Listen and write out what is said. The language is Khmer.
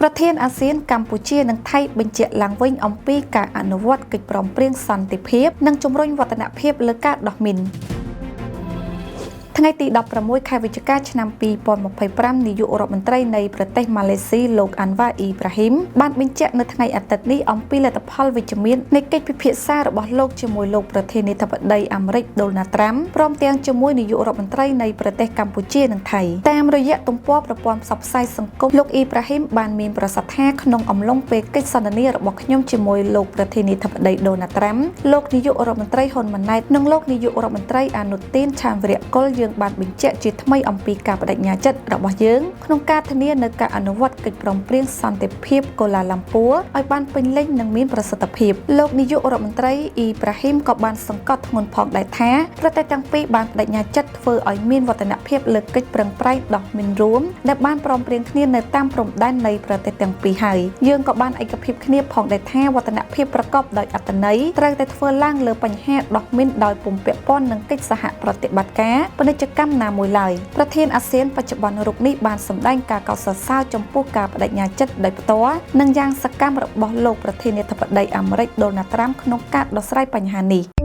ប្រធានអាស៊ានកម្ពុជានិងថៃបញ្ជាក់ឡើងវិញអំពីការអនុវត្តកិច្ចព្រមព្រៀងសន្តិភាពនិងជំរុញវឌ្ឍនភាពលើការដោះមីនថ្ងៃទី16ខែវិច្ឆិកាឆ្នាំ2025នាយករដ្ឋមន្ត្រីនៃប្រទេសម៉ាឡេស៊ីលោកអាន់វ៉ាអ៊ីប្រាហ៊ីមបានបញ្ជាក់នៅថ្ងៃអាទិត្យនេះអំពីលទ្ធផលវិជ្ជមាននៃកិច្ចពិភាក្សារបស់លោកជាមួយលោកប្រធានាធិបតីអាមេរិកដូណាល់ត្រាំព្រមទាំងជាមួយនាយករដ្ឋមន្ត្រីនៃប្រទេសកម្ពុជានិងថៃតាមរយៈទំព័រប្រព័ន្ធផ្សព្វផ្សាយសង្គមលោកអ៊ីប្រាហ៊ីមបានមានប្រសាសន៍ថាក្នុងអំឡុងពេលកិច្ចសន្ទនារបស់ខ្ញុំជាមួយលោកប្រធានាធិបតីដូណាល់ត្រាំលោកនាយករដ្ឋមន្ត្រីហ៊ុនម៉ាណែតនិងលោកនាយករដ្ឋមន្ត្រីអានុទីនឆានវិរៈកុលយើងបានបញ្ជាក់ជាថ្មីអំពីការបដិញ្ញាចិត្តរបស់យើងក្នុងការធានានូវការអនុវត្តកិច្ចព្រមព្រៀងសន្តិភាពកូឡាឡាំពួរឲ្យបានពេញលេញនិងមានប្រសិទ្ធភាពលោកនាយករដ្ឋមន្ត្រីអ៊ីប្រាហ៊ីមក៏បានសង្កត់ធ្ងន់ផងដែរថាប្រទេសទាំងពីរបានបដិញ្ញាចិត្តធ្វើឲ្យមានវឌ្ឍនភាពលើកិច្ចប្រឹងប្រែងដោះមីនរួមដែលបានព្រមព្រៀងគ្នានៅតាមព្រំដែននៃប្រទេសទាំងពីរហើយយើងក៏បានឯកភាពគ្នាផងដែរថាវឌ្ឍនភាពប្រកបដោយអត្ថន័យត្រូវតែធ្វើឡើងលើបញ្ហាដោះមីនដោយពុំពាក់ព័ន្ធនឹងកិច្ចសហប្រតិបត្តិការពាណិជ្ជកម្មណាមួយឡើយប្រធានអាស៊ានបច្ចុប្បន្នរូបនេះបានសម្ដែងការកោតសរសើរចំពោះការបដិញ្ញាចិត្តដោយផ្ទាល់និងយ៉ាងសកម្មរបស់លោកប្រធានាធិបតីអាមេរិកដូណាល់ត្រាំក្នុងការដោះស្រាយបញ្ហានេះ។